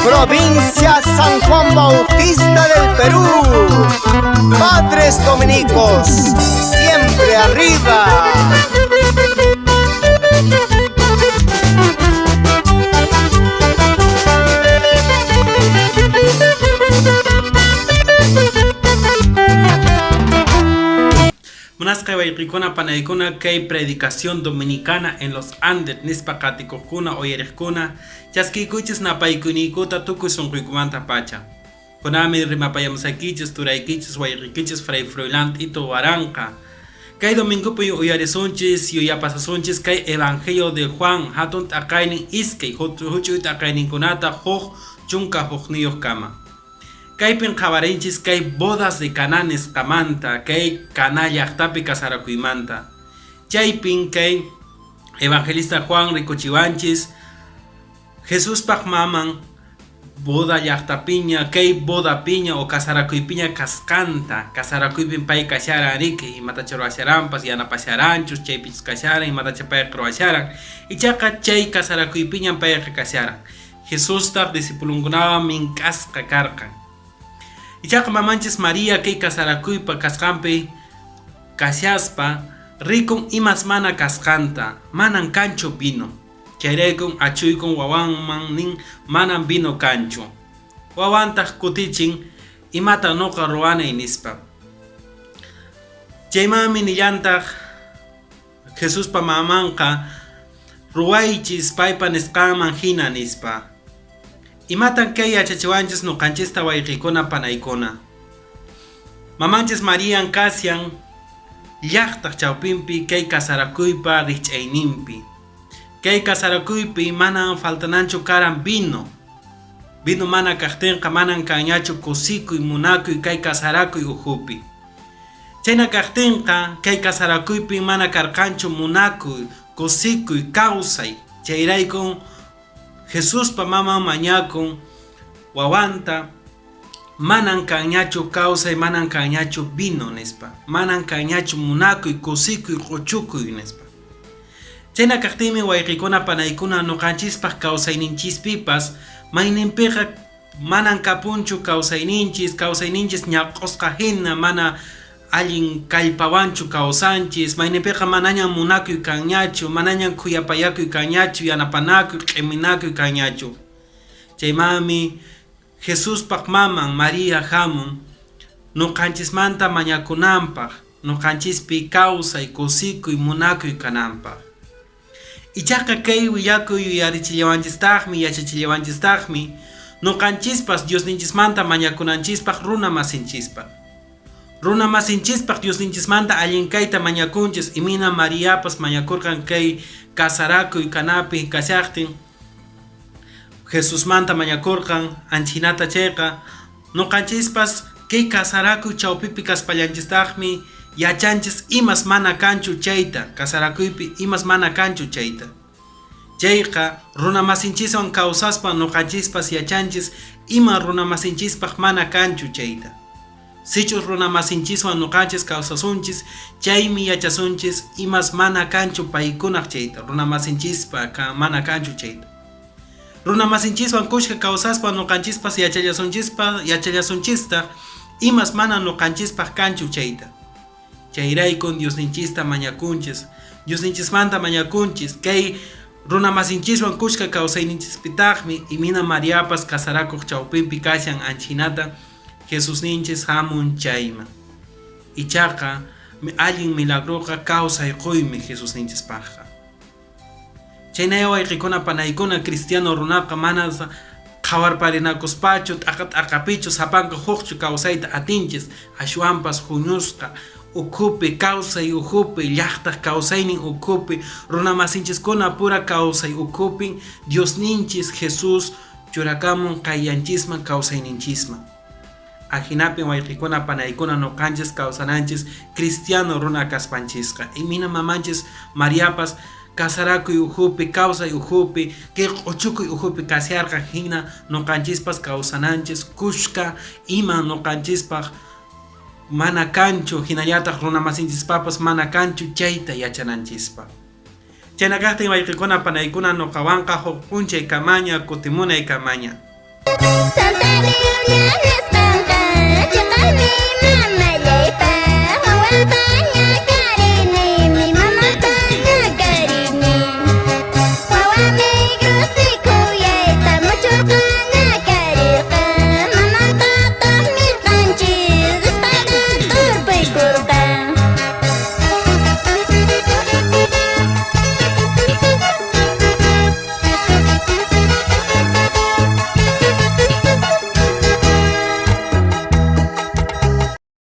Provincia San Juan Bautista del Perú. Padres Dominicos, siempre arriba. Munasqay wayqikuna panaykuna kay predicación dominicana en los Andes nispa qatikuqkuna uyariqkuna chaskiykuychis napaykuyniykuta tukuy sunquykumanta pacha. Kunanmi rimapayamusaykichis turaykichis wayqikichis Fray Froilán Tito Waranqa. Kay domingopi uyarisunchis yuyapasasunchis kay Evangelio de Juan hatun t'aqaynin iskay huch'uy t'aqayninkunata huk 11 kama. Kaypin qhawarinchis kay bodas de Caná nisqamanta, kay Caná llaqtapi kasarakuymanta. Chaypin kay evangelista Juan rikuchiwanchis Jesuspaq maman boda llaqtapiña, kay bodapiña o kasarakuypiña kasqanta. Kasarakuypin pay kasharan riki, imatacha ruwasharanpas, yanapasharanchus, chaypichus kasharan, imatacha payqa ruwasharan. Ichaqa chay kasarakuypiñan payqa kasharan. Jesustaq discipulonkunawan mink'asqa karqan. Ichaqa mamanchis María kay kasarakuypa kasqanpi kashaspa rikun imas mana kasqanta, manan kanchu vino. Chayraykun achuykun wawanman nin manan vino kanchu. Wawantaq kutichin imata nuqa ruwanay nispa. Chaymanmi nillantaq Jesuspa mamanqa ruwaychis paypa nisqanman hina nispa. Imatan kay yachachiwanchis nuqanchista wayqikuna panaykuna? Mamanchis Marian kashan llaqtaq chawpinpi kay kasarakuypa rikch'ayninpi. Kay kasarakuypi manan faltananchu karan vino. Vino mana kaqtinqa manan kanñachu kusikuy, munakuy kay kasarakuy ukhupi. Chayna kaqtinqa kay kasarakuypin mana karqanchu munakuy, kusikuy, kawsay. Chayraykun Jesuspa maman mañakun wawanta, manan kanñachu kawsay, manan kanñachu vino nispa, manan kanñachu munakuy, kusikuy, q'uchukuy nispa. Chayna kaqtinmi wayqikuna panaykuna nuqanchispaq kawsayninchispipas mayninpiqa manan kapunchu kawsayninchis, kawsayninchis ñaq'usqa hina mana allin kallpawanchu kawsanchis, mayninpiqa manañan munakuy kanñachu, manañan khuyapayakuy kanñachu, yanapanakuy, q'iminakuy kanñachu. Chaymanmi Jesuspaq maman María hamun nuqanchismanta mañakunanpaq, nuqanchispi kawsay, kusikuy, munakuy kananpaq. Ichaqa kay willakuy yuyarichillawanchistaqmi, yachachillawanchistaqmi, nuqanchispas Diosninchismanta mañakunanchispaq runa masinchispaq. Runa masinchispaq Diosninchismanta allin kayta mañakunchis, imina Mariapas mañakurqan kay kasarakuy Canapi kashaqtin, Jesusmanta mañakurqan, anchhinata chayqa, nuqanchispas kay kasarakuy chawpipi kaspallanchistaqmi yachanchis imas mana kanchu chayta, kasarakuypi imas mana kanchu chayta. Chayqa runamasinchiswan kawsaspa nuqanchispas yachanchis ima runamasinchispaq mana kanchu chayta. Sichus runamasinchiswan nuqanchis kawsasunchis, chaymi yachasunchis imas mana kanchu paykunaq chayta, runamasinchispa mana kanchu chayta. Runamasinchiswan kushka kawsaspa nuqanchispas yachallasunchispa yachallasunchistaq imas mana nuqanchispaq kanchu chayta. Chayraykun Diosninchista mañakunchis, Diosninchismanta mañakunchis, kay runamasinchiswan kushka kawsayninchispitaqmi imina Mariapas kasarakuq chawpinpi kashan anchhinata Jesusninchis hamun chayman. Ichaqa allin milagroqa kawsay quymi Jesusninchispaqqa. Chaynaya wayqikuna panaykuna cristiano runaqa mana qhawarparinakuspachu t'aqa t'aqapichu sapanka hukchu kawsayta atinchis, ashwanpas huñusqa ukhupi kawsay ukhupi llaqtaq kawsaynin ukhupi runamasinchiskuna pura kawsay ukhupin Diosninchis Jesús churakamun qayllanchisman kawsayninchisman. Ahinapin wayqikuna panaykuna nuqanchis kawsananchis cristiano runa kaspanchisqa. Imina mamanchis Mariapas kasarakuy ukhupi, kawsay ukhupi, kay q'uchukuy ukhupi kasharqan hina nuqanchispas kawsananchis kushka ima nuqanchispaq mana kanchu, hinallataq runamasinchis-papas mana kanchu chayta yachananchispaq. Chayna kaqtin wayqikuna panaykuna nuqawanqa huk p'unchay kamaña kutimunay kamaña. Santa Liuliana.